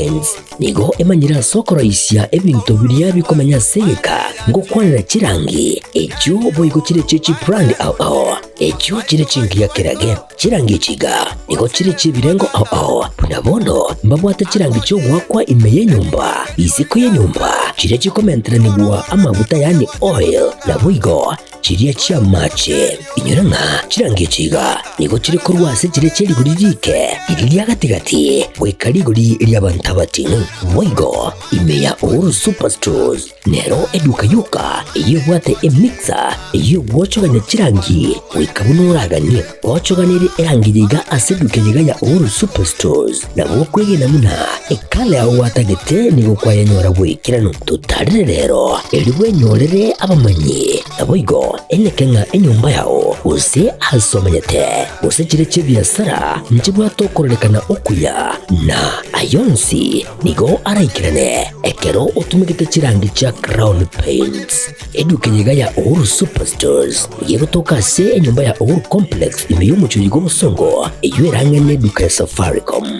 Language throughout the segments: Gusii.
Paints nigo emanyire ase okoroisia ebinto biria bikomenya ase egeka ngokwanera chirangi echio boigo chire chie chibrand ao ao echio chire chingiya kerage. Chirangi echi iga nigo chire chi'ebirengo ao ao, buna bono mbabwate chirangi chi'ogoakwa ime y'enyomba, isiko y'enyomba, chiria chikomenteranigwa amaguta yaani oil, naboigo chiria chi'amache. Inyora ng'a chirangi echi iga nigo chire korwa ase chiria chie rigori riike, riria ria gati-gati, goika rigori ri'abanto abating'u. Boigo ime ya Uhuru Superstores Nero eduka yoka eyio ebwate emixer eyio egwochogania chirangi goika buna oraganie. Ochoganerie erangi eye iga ase eduka eye iga ya Uhuru Superstores nabo okwegena buna ekala yao gwatagete nigo kwayenyora boikeranu. Totarere rero erio bwenyorere abamanyi naboigo eneke ng'a enyomba yao gose ase omenyete gose chire chi'ebiasara nchibwate okororekana okuya na ayonsi Nigo araikerane ekero otumegete chirangi chia Crown Paints. Eduka eye iga ya Uhuru Superstores nigo egotoka ase enyomba ya Uhuru Complex ime y'omochie oyo bw'obosongo eyio erang'e neduka ya Safaricom.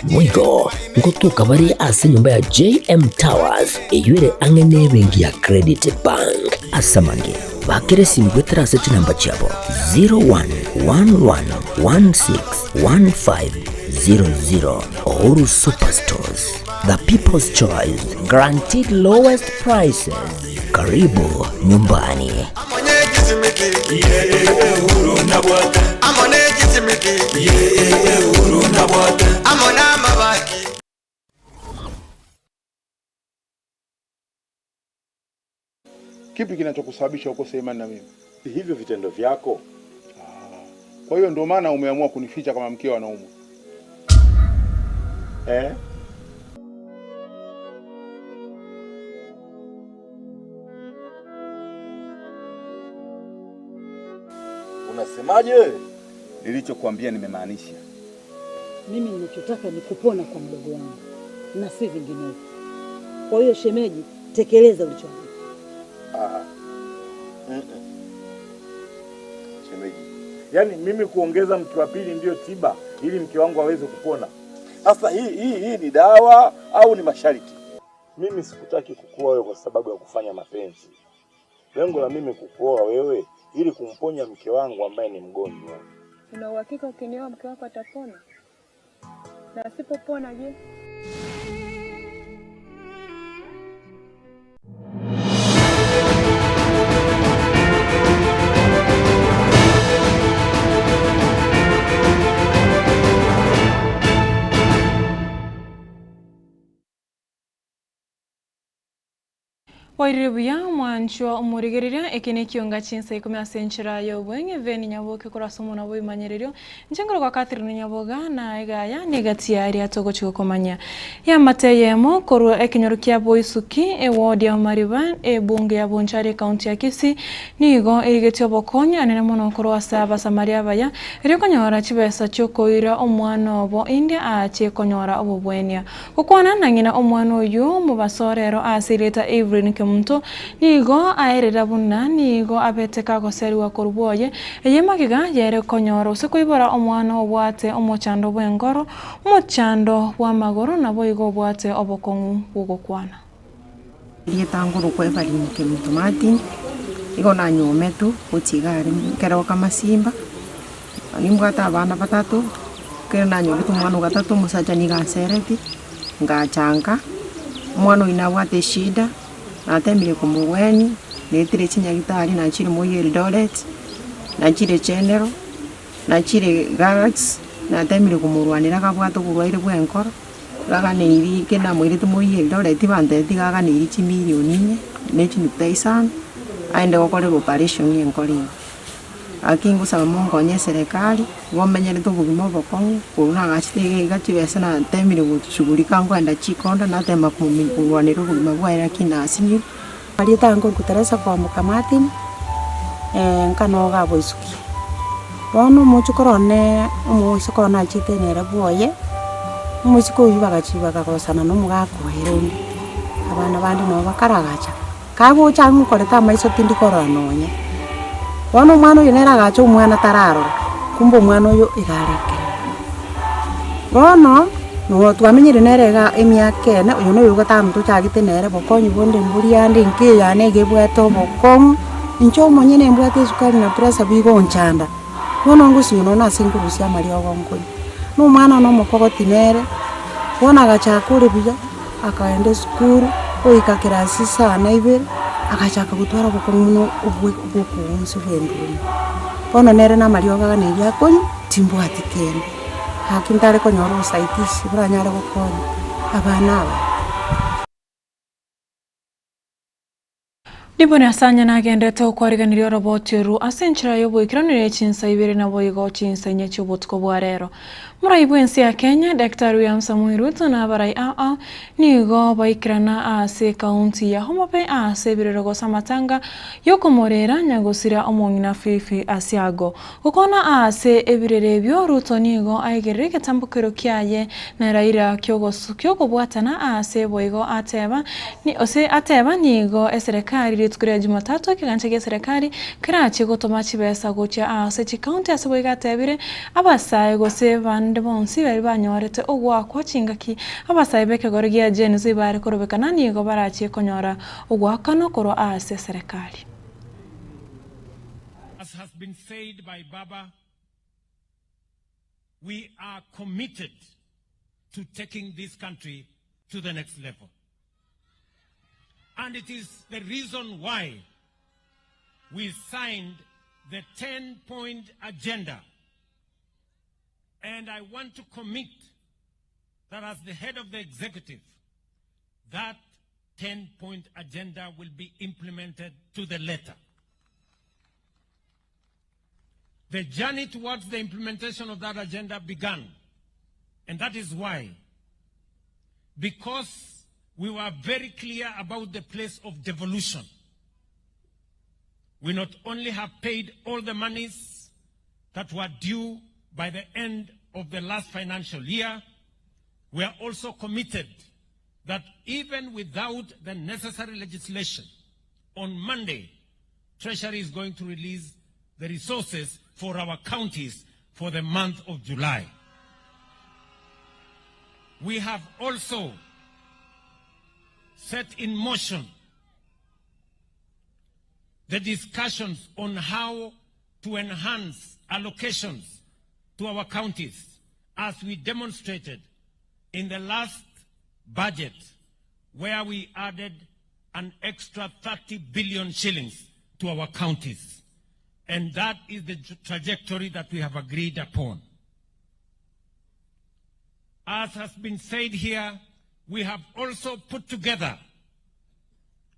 Boigo ngotoka bare ase enyomba ya JM Towers eyio ere ang'e nebenki ya Credit Bank. Ase amange, bakera esimi goetera ase chinamba chiabo 0111161500. Uhuru Superstores, the people's choice, guaranteed lowest prices. Karibu nyumbani. Kipi kinachokusababisha ukose imani na mimi? Hivyo vitendo vyako. Ah, kwa hiyo ndio maana umeamua kunificha kama mkeo anaumwa eh? Unasemaje? Nilichokuambia nimemaanisha. Mimi ninachotaka ni kupona kwa mdogo wangu na si vinginevyo. Kwa hiyo shemeji, tekeleza ulichoambiwa. Ah. Mm -mm. Shemeji, yaani mimi kuongeza mke wa pili ndiyo tiba ili mke wangu aweze kupona? Sasa hii hii hii ni dawa au ni masharti? Mimi sikutaki kukuoa wewe kwa sababu ya kufanya mapenzi. Lengo la mimi kukuoa wewe ili kumponya mke wangu ambaye ni mgonjwa. Una uhakika ukinioa mke wako atapona? Na asipopona je? Bwairire buya mwanchwa omorigereria, eke nekionga chinsa ikomi ase enchera y'obweng'e Veni Nyaboke korwa ase omwana bw'ebimanyererio Inche nkorokwa Catherine Nyaboga na egaya negati yaria togochi gokomanya Eamate eyemo korwa ekenyoro kia Boisuki eward ya Omariba ebunge ya Bonchari ecounty ya Kisii nigo erigetie obokonyi anene mono korwa ase Abasamaria abaya erio konyora chibesa chiokoira omwana obo India aache konyora obobwenia Gokwana na ng'ina omwana oyio omobaso rero ase erieta Evelyn Kemunto nigo aerera buna nigo abete kagoserigwa korwa bwoye, eye magega yere konyora gose koibora omwana obwate omochando bw'enkoro, omochando bw'amagoro naboigo obwate obokong'u bw'ogokwana. Erieta ngorokwa Evelyn Kemunto Martin, igo nanyometwe gochia iga aria nkeroka masimba, nimbwate abana batato, ekero nanyorete omwana o gatato omosacha nigo anseretie, ngacha nka, omwana oyio nabwate eshida, natemire komogwenia, naetire chinyagitari nachire moi Eldoret, nachire General, nachire Galaxy, natemire komorwanera akabwate oborwaire bwa enkoro, gaganeirie ekero namoirete moi Eldoret bantebeti gaganeirie chimilioni inye, na chinukta isano, aende gokorerwa operation ya enkoro ime. Gaki ngosaba monkonye eserekari, igo menyerete obogima obokong'u, korwa nagachete iga iga chibesa natemire goshughulika nkoenda chikonda natema komi korwanera obogima bwaye lakini nasinyirwe. Marieta nkorokwa Teresa Kwamboka Martin, nkanoga aboisuki. Bono omochokoro one omoiseke one nachete nere bwoye, omoiseke oyio bagachia bagagosana na omogaka oye onde, abana bande nabo bakaragacha. Kagocha ang'e okoreta amaiso tindi korora nonye. Bono omwana oyo nere agacha omwana tararora, kumbe omwana oyo iga are ekerema. Bono, Nonya twamenyire nere iga emiaka ene, oyo noyo ogatano tochagete nere bokonyi bonde mboria ande enka eye yane iga ebwate obokong'u, inche omonyene mbwate esukari na pressure bigonchanda, bono ngosinywa nonya ase nkorusia amariogo nkonywa. Na omwana one omokogoti nere, bono agachaka ore buya, akaenda esukuru, goika class isano ibere, agachaka gotwara obokong'u buna obwe bwokoonsi bwa endurumo. Bono nere na amariogo aganeiri akonywa, timbwati kende. Gaki ntare konyora obosaidisi boranyare gokonya abana aba. Diboni ase nagenderete gokwariganiria oroboti oru ase enchera y'oboikeranu ne chinsa ibere naboigo chinsa inye chi'obotuko bwa rero. Morai bw'ense ya Kenya, Daktari William Samoei Ruto na abarai ao ao nigo baikerana ase ekaunti ya Homa Bay ase ebirero gose amatanga y'okomorera nyagosira omong'ina Fifi Asiago. Gokwana aase ebirero ebio, Ruto nigo aigerire egetambokero kiaye na Raila ki'okobwatana aase boigo ateba ose ateba nigo eserekari rituko ria Jumatatu ekegancha gi'eserekari kerachie gotoma chibesa gochia aase chikaunti ase boigo atebire abasae gose bande bonsi baria banyorete ogoakwa chingaki abasae b'ekegoro gia Gen Z bare korobekana nigo barachie konyora ogoakanwa korwa aase eserekari. As has been said by Baba, we are committed to taking this country to the next level. And it is the reason why we signed the 10 point agenda. And I want to commit that as the head of the executive, that 10 point agenda will be implemented to the letter. The journey towards the implementation of that agenda began. And that is why, because we were very clear about the place of devolution, we not only have paid all the monies that were due by the end of the last financial year, we are also committed that even without the necessary legislation, on Monday, Treasury is going to release the resources for our counties for the month of July. We have also set in motion the discussions on how to enhance allocations to our counties as we demonstrated in the last budget where we added an extra 30 billion shillings to our counties. And that is the trajectory that we have agreed upon. As has been said here, we have also put together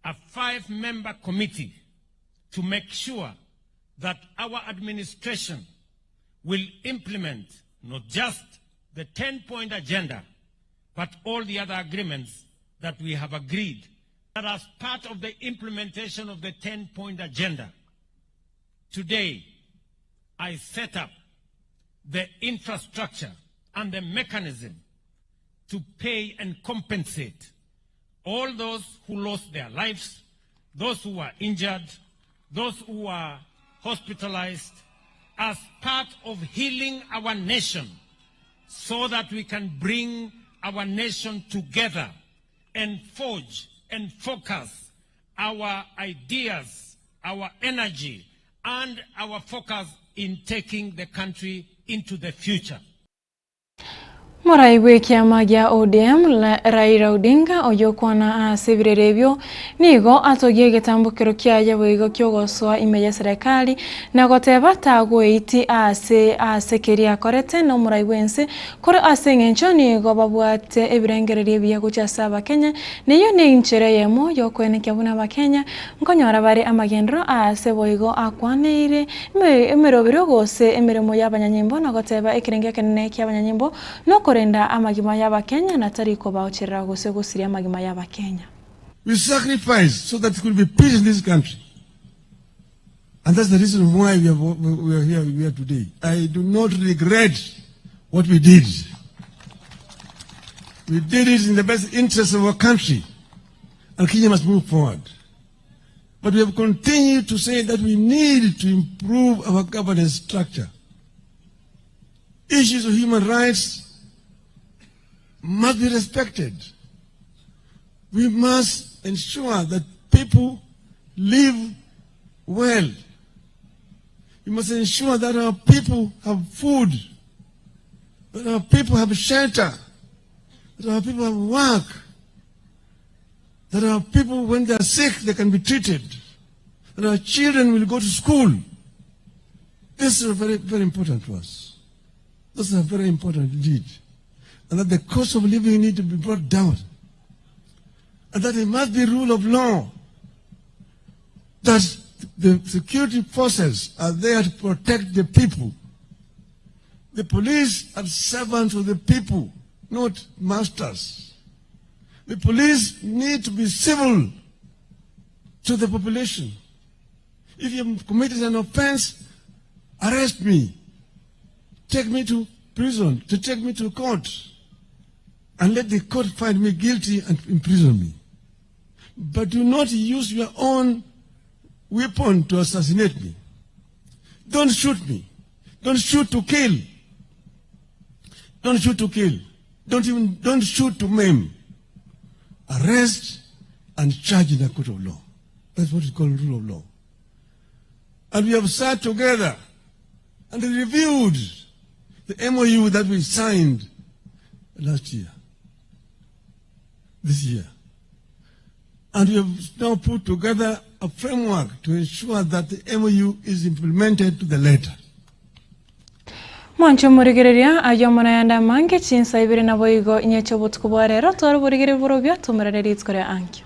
a five-member committee to make sure that our administration will implement not just the 10-point agenda, but all the other agreements that we have agreed that as part of the implementation of the 10-point agenda. Today, I set up the infrastructure and the mechanism to pay and compensate all those who lost their lives, those who were injured, those who were hospitalized, as part of healing our nation so that we can bring our nation together and forge and focus our ideas, our energy, and our focus in taking the country into the future. Morai bw'ekiama gia ODM, Raila Odinga, oyio okwana ase ebirero ebio, nigo atogia egetambokero kiaye boigo ki'ogosoa ime y'eserekari na goteba tagoeiti ase ase keria akorete nomorai bw'ense korwa ase eng'encho nigo babwate ebirengererio ebiya gochia ase Abakenya, neyio nenchera eyemo y'okoenekia buna Abakenya Nkonyora bare amagenderero aase boigo akwaneire emerobero gose emeremo y'abanyanyimbo na goteba ekerengo ekenene ki'abanyanyimbo nokorenda amagima y'Abakenya na tari kobaocherera gose gosiria amagima y'Abakenya. We sacrificed so that there could be peace in this country. And that's the reason why we are, we are here we are today. I do not regret what we did. We did it in the best interest of our country. And Kenya must move forward. But we have continued to say that we need to improve our governance structure. Issues of human rights must be respected. We must ensure that people live well. We must ensure that our people have food, that our people have shelter, that our people have work, that our people, when they are sick, they can be treated, that our children will go to school. This is very, very important to us. This is very important indeed. And that the cost of living need to be brought down. And that it must be rule of law. That the security forces are there to protect the people. The police are servants of the people, not masters. The police need to be civil to the population. If you have committed an offense, arrest me. Take me to prison, to take me to court. And let the court find me guilty and imprison me. But do not use your own weapon to assassinate me. Don't shoot me. Don't shoot to kill. Don't shoot to kill. Don't even don't shoot to maim. Arrest and charge in a court of law. That's what is called rule of law. And we have sat together and reviewed the MOU that we signed last year, this year. And we have now put together a framework to ensure that the MOU is implemented to the letter. Mwanche omorigereria ayio amo nayande amange chinsa ibere naboigo inyeche obotuko bwa rero tware oborigereria borobio tomerane rituko ria ankio.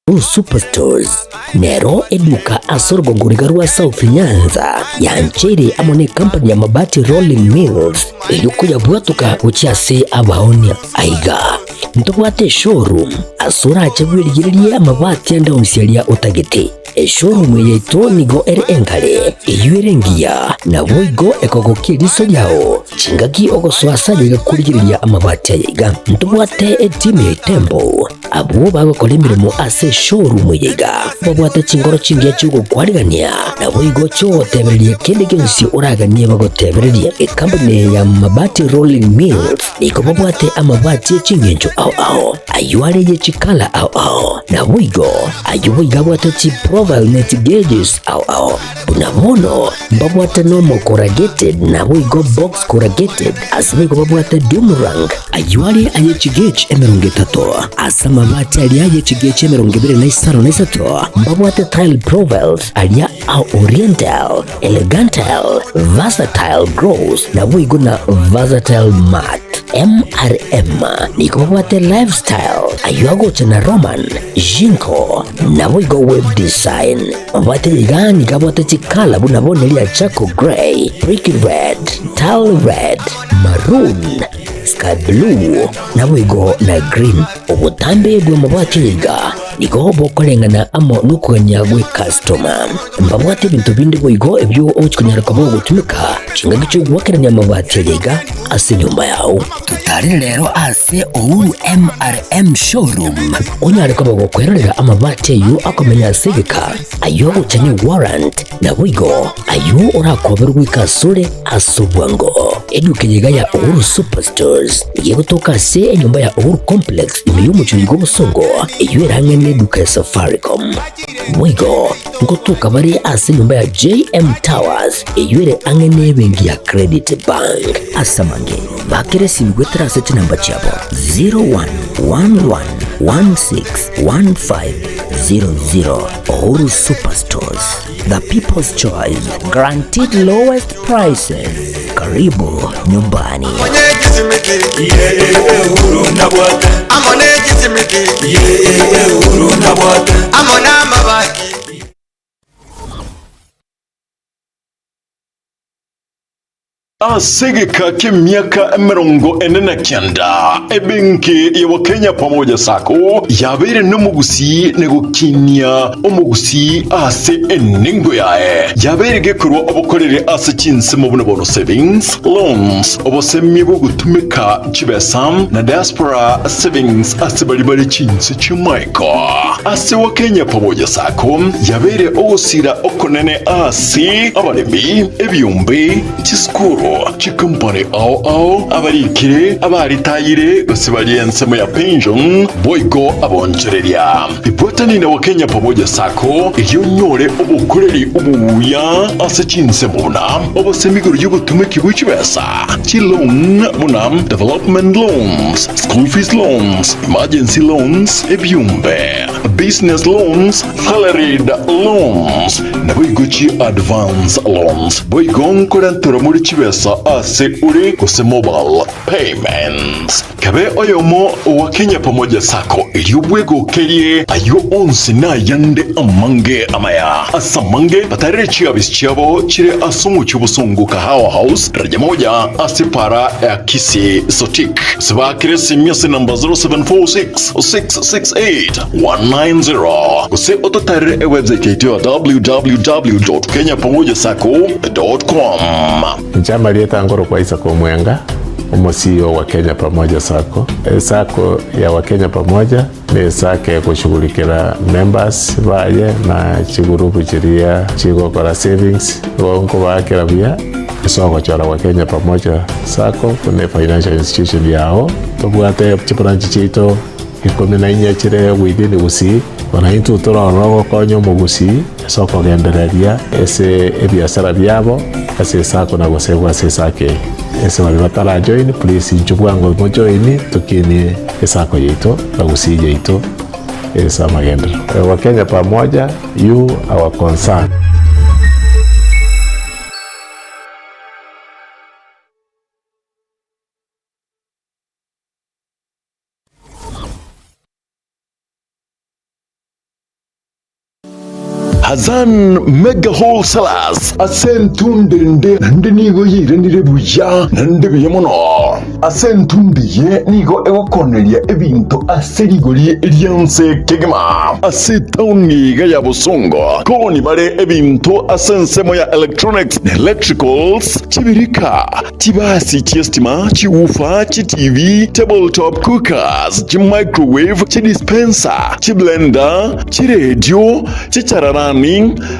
Blue Superstores nero eduka ase orogongo riga rwa South Nyanza yancheire amo ne company ya Mabati Rolling Mills eyio koyabwatoka gochia ase abaonia. Aiga ntobwate eshowroom ase orache bwerigererie amabati ande onsi aria otagete. Eshowroom eye yaito nigo ere enkare, eyio ere engiya, naboigo ekogokia eriso riao chingaki ogosoa ase aye iga korigereria amabati aya iga. Ntobwate etimu ya Itembo Abwo bagokora emeremo ase eshowroom eye iga babwate chingoro chingiya chi'ogokwarigania, naboigo chi'ogotebereria kende gionsi oraganie bagotebererie. Ekampuni eye ya Mabati Rolling Mills nigo babwate amabati e chingencho ao ao, ayio are ye chikala ao ao, naboigo ayio boigo abwate chiprofile ne chigeges ao ao. Buna bono mbabwate normal corrugated naboigo box corrugated, ase boigo babwate doomerang, Ayio are aye chigechi emerongo etato, ase amabati aria aye chigechi emerongo ebere na isano na isato, mbabwate tile profiles aria a oriental, elegantile, versatile gloss, naboigo na versatile matte. MRM nigo babwate lifestyle, ayio agocha na Roman, Jinko, naboigo web design. Babwate iga nigo abwate chikala buna bono eria charcoal grey, brick red, tile red, maroon, sky blue, naboigo na green. Obotambe bw'amabati iga nigo bokoreng'ana amo nokogania gw'ekastoma. Mbabwate ebinto binde boigo ebio ogochi konyara koba ogotumeka chingaki chi'ogoakerania amabati aya iga ase enyomba yao. Totarere rero ase Uhuru MRM Showroom onyare koba gokwerorera amabati ayio akomenya ase egeka, ayio agocha ne warrant, Naboigo ayio orakoberwe goika asore ase obwango. Eduka eye iga ya Uhuru Superstores nigo egotoka ase enyomba ya Uhuru Complex ime y'omochie oiga obosongo, eyio ere ang'e neduka ya Safaricom. Boigo ngotoka bare ase enyomba ya JM Towers eyio ere ang'e nebenki ya Credit Bank. Ase amange, bakera esimi goetera ase chinamba chiabo 0111161500. Uhuru Superstores, the people's choice, guaranteed lowest prices. Karibu nyumbani. Ase egeka ki'emiaka 49, ebenki ya Wakenya Pamoja Sacco yabeire nomogusii na gokinia omogusii ase enengo yaye. Yabeire gekorwa obokoreri ase chinsemo buna bono savings, loans, obosemia bw'ogotumeka chibesa na diaspora savings ase baria bare chinse chi'amaiko. Ase Wakenya Pamoja Sacco yabeire ogosira okonene ase abaremi, ebiombe, Chisukuru, chikompani ao ao, abarikire, abaritayire, gose baria ensemo ya pension, boigo abonchoreria. Ibwatani na Wakenya Pamoja Sacco erio onyore obokoreri obuya ase chinsemo buna obosemi igoro y'obotumeki bwe chibesa, chiloan buna development loans, school fees loans, emergency loans, ebiombe, business loans, salaried loans, Naboigo chi advance loans. Boigo nkorenterwa more chibesa ase ore gose mobile payments. Kabe oyomo owa Kenya Pamoja Sacco erio bwegokerie ayio onsi na ayande amange amaya. Ase amange batarere chiabisi chiabo chire ase omochie obosongo Kahawa House daraja moja ase para ya Kisii Sotik. Gose baakere esimi ase namba 0746 668 190 gose ototarere ewebsite yaito ya www.kenyapamojasacco.com. Inche amarieta nkorokwa Isaac Omwenga, omo CEO wa Kenya Pamoja Sacco. Esacco ya Wakenya Pamoja ne esacco egoshughulikera members baye na chigurupu chiria chigokora savings, igo nkobaakera buya ase ogochora Wakenya Pamoja Sacco buna efinancial institution yao. Tobwate chibranch chiaito 14 chire within Gusii, bono intwe tore ororo gokonya omogusii ase okogendereria ase ebiasara biabo ase esako na gosegwa ase esako eye. Ase baria batara join please inchuo bwango mo join tokinie esako yaito na Gusii yaito ase amagenderero. Wakenya pamoja, you our concern. Hazan Mega Wholesalers ase entunde ende naende nigo yairanire buya naende buya mono. Ase entunde eye nigo egokoneria ebinto ase rigori ri'ense kegima. Ase etaoni iga ya Bosongo koni bare ebinto ase ensemo ya electronics na electricals, chibirika, Chibasi chi'estima, chiwoofer, chiTV, tabletop cookers, chimicrowave, chidispenser, chiblender, chiredio, chichararani,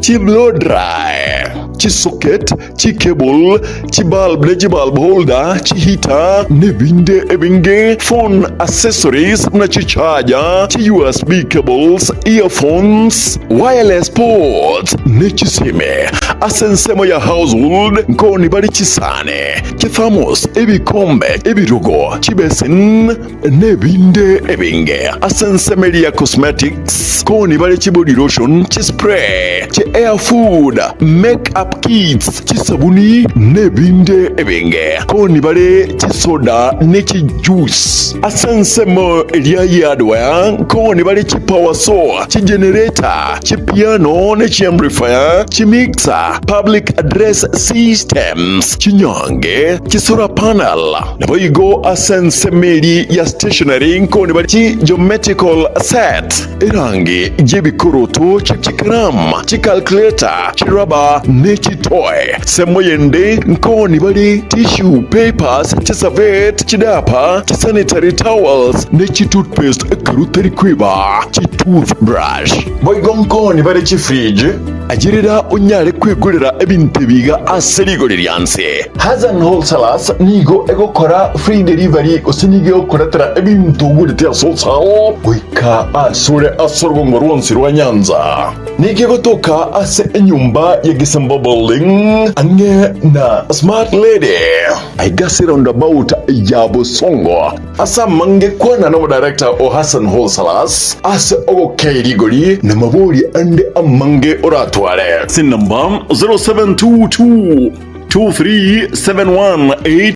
chiblow dry, chisocket, chicable, chibulb ne chibulb holder, chiheater, nebinde ebinge, phone accessories buna chicharger, chi-USB cables, earphones, wireless ports, ne chisime. Ase ensemo ya household nkoni bare chisani, chithermos, ebikombe, ebirogo, chibesin, nebinde ebinge. Ase ensemo eria ya cosmetics nkoni bare chibody lotion, chispray, chi hair food, make up kits, chisabuni, nebinde ebinge. Nkoni bare chisoda ne chijuice. Ase ensemo eria ya hardware nkoni bare chipower saw, chigenerator, chipiano ne chiamplifier, chimixer, public address systems, chinyange, chisolar panel, naboigo ase ensemo eria ya stationery nkoni bare chi geometrical set, erangi y'ebikoroto, chikaramu, chicalculator, chirubber ne chitoy. Ensemo yende nkoni bare tissue papers, chiservette, chidiaper, chisanitary towels, ne chitoothpaste ekero tari kweba chitoothbrush. Boigo nkoni bare chifridge, ayerera onyare kwegorera ebinto ebi iga ase rigori rianse. Hassan Wholesalers nigo egokora free delivery gose nigo egokoretera ebinto ogorete ase wholesale goika asore ase orogongo rwonsi rwa Nyanza. Nigo egotoka ase enyomba ya Gisemba Building ang'e na Smart Lady aiga ase roundabout ya Bosongo. Ase amange kwana nomodirector o Hassan Wholesalers ase ogokei rigori na mabori ande amange oratware. Ase enamba 0722 2371 8.